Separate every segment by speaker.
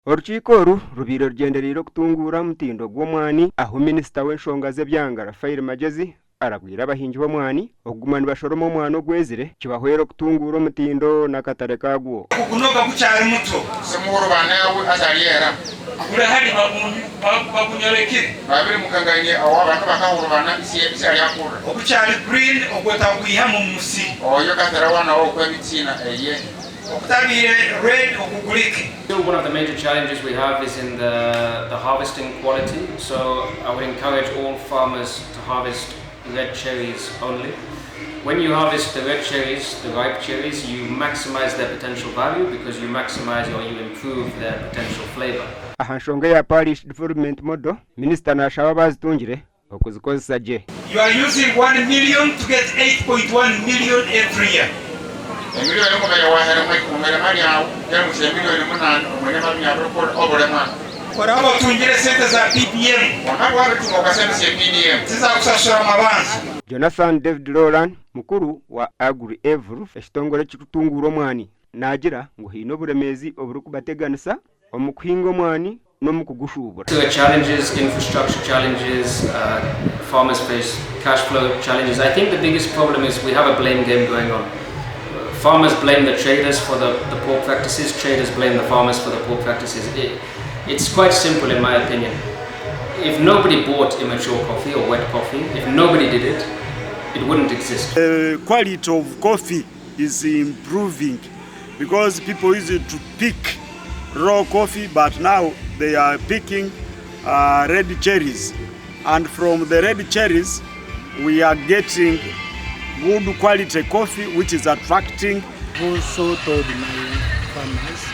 Speaker 1: Orukiiko oru rubaire rugyendereire okutunguura omutindo gw'omwani ahu minisita w'enshonga z'ebyanga Raphael Magyezi arabwire abahingi b'omwani okuguma nibashoroma omwani ogwezire kibahwere okutunguura omutindo n'akatare kaagwo.
Speaker 2: Okugunoga gukyari muto. Ogukyari green ogwo otagwihamu omu musiri. Okutabaire red ogugureke.
Speaker 3: One of the major challenges we have is in the, the harvesting quality. So I would encourage all farmers to harvest red cherries only. When you harvest the red cherries, the ripe cherries, you maximize their potential value because you maximize or you improve their potential flavor.
Speaker 1: Aha nshonga eya Parish Development Model, minisita naashaba abaazitungire okuzikozesa gye.
Speaker 2: You are using 1 million to get 8.1 million every year. Oraba otungire sente za PDM tizakusashura amabanja.
Speaker 1: Jonathan David Rowland, mukuru wa Agri-Evolve, ekitongore ekirikutunguura omwani, naagira ngu haine oburemeezi oburikubateganisa omu kuhinga omwani n'omu kugushuubura.
Speaker 3: There are challenges, infrastructure challenges, farmers face cash flow challenges. I think the biggest problem is we have a blame game going on. Farmers blame the traders for the poor practices, traders blame the farmers for the poor practices. It's quite simple, in my opinion. If nobody bought immature coffee or wet coffee, if nobody did it, it wouldn't exist.
Speaker 4: The quality of coffee is improving because people used to pick raw coffee, but now they are picking red cherries. And from the red cherries, we are getting good quality coffee, which is attracting.
Speaker 5: Also told my farmers,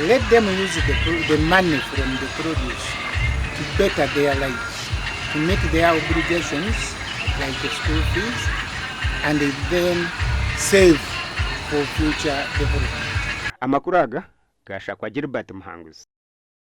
Speaker 5: let them use the money from the produce to better their lives, to meet their obligations like the school fees, and then save for future development.
Speaker 1: Amakuru aga gashakwa Gilbert Muhanguzi.